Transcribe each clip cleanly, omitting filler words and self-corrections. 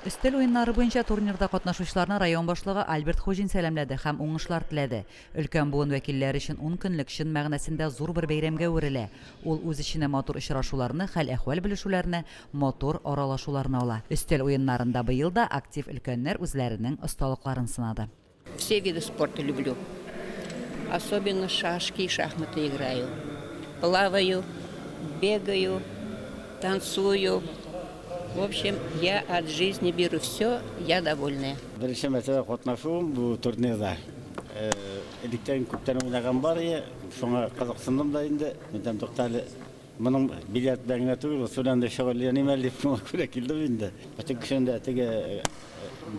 Өстәл уеннары буенча турнирда катнашучыларны район башлыгы Альберт Хуҗин сәламләде һәм уңышлар теләде. Өлкән буын вәкилләре өчен ун көнлек чын мәгънәсендә зур бер бәйрәмгә әверелә. Ул үз эченә матур очрашуларны, хәл-әхвәл белешүләрне, матур аралашуларны ала. Өстәл уеннарында быел да актив өлкәннәр үзләренең осталыкларын сынады. Все виды спорта люблю. Особенно шашки и шахматы играю. Плаваю, бегаю, танцую. В общем, я от жизни беру все, я довольная. Беренче мәртәбә катнашуым бу турнирда. Электән күптән уйнаган бар иде, шуңа кызыксындым да инде. Мәйтәм, тукта әле, моның бильярд белән генә түгел, су белән дә шөгыльләним әле дип шуңа күрә килдем инде. Бөтен кешенең дә теге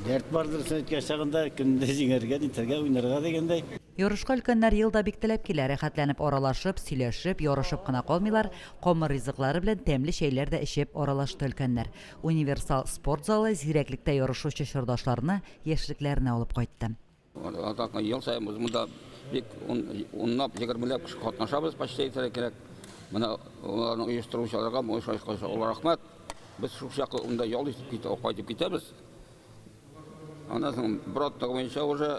дәрт бардыр, син әйткән чагында, кемне җиңәргә, нитәргә, уйнарга дигәндәй. Ярышка өлкәннәр ел да бик теләп килә, рәхәтләнеп аралашып, сөйләшеп, ярышып кына калмыйлар, камыр ризыклары белән тәмле чәйләр дә эчеп аралашты өлкәннәр. Универсал спорт залы зирәклектә ярышучы чордашларны яшьлекләренә алып кайтты. Ел саен без монда бик унлап, егермеләп кеше катнашабыз, почти әйтергә кирәк. Менә аларны оештыручыларга, оештыручыларга рәхмәт. Без шул чаклы монда ял итеп китеп, кайтып китәбез. Аннан соң бер атна буенча уже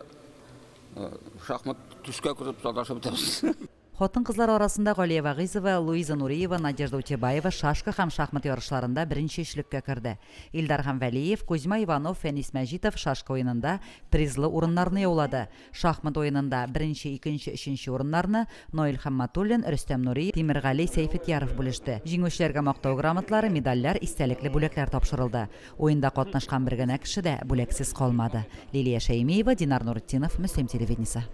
шахмат төшкә кереп саташып бетәбез. Хатын-кызлар арасында Галия Вәгыйзова, Луиза Нуриева, Надежда Утебаева шашка һәм шахмат ярышларында беренче өчлеккә керде. Илдар Хәмвәлиев, Кузьма Иванов, Фәнис Мәҗитов шашка уенында призлы урыннарны яулады. Шахмат уенында беренче, икенче, өченче урыннарны Наил Хамматуллин, Рөстәм Нуриев, Тимергали Сәйфетьяров бүлеште. Җиңүчеләргә мактау грамоталары, медальләр, истәлекле бүләкләр тапшырылды. Уенда катнашкан бер генә кеше дә бүләксез калмады. Лилия Шәймиева, Динар Нуретдинов, Мөслим телевидениесе.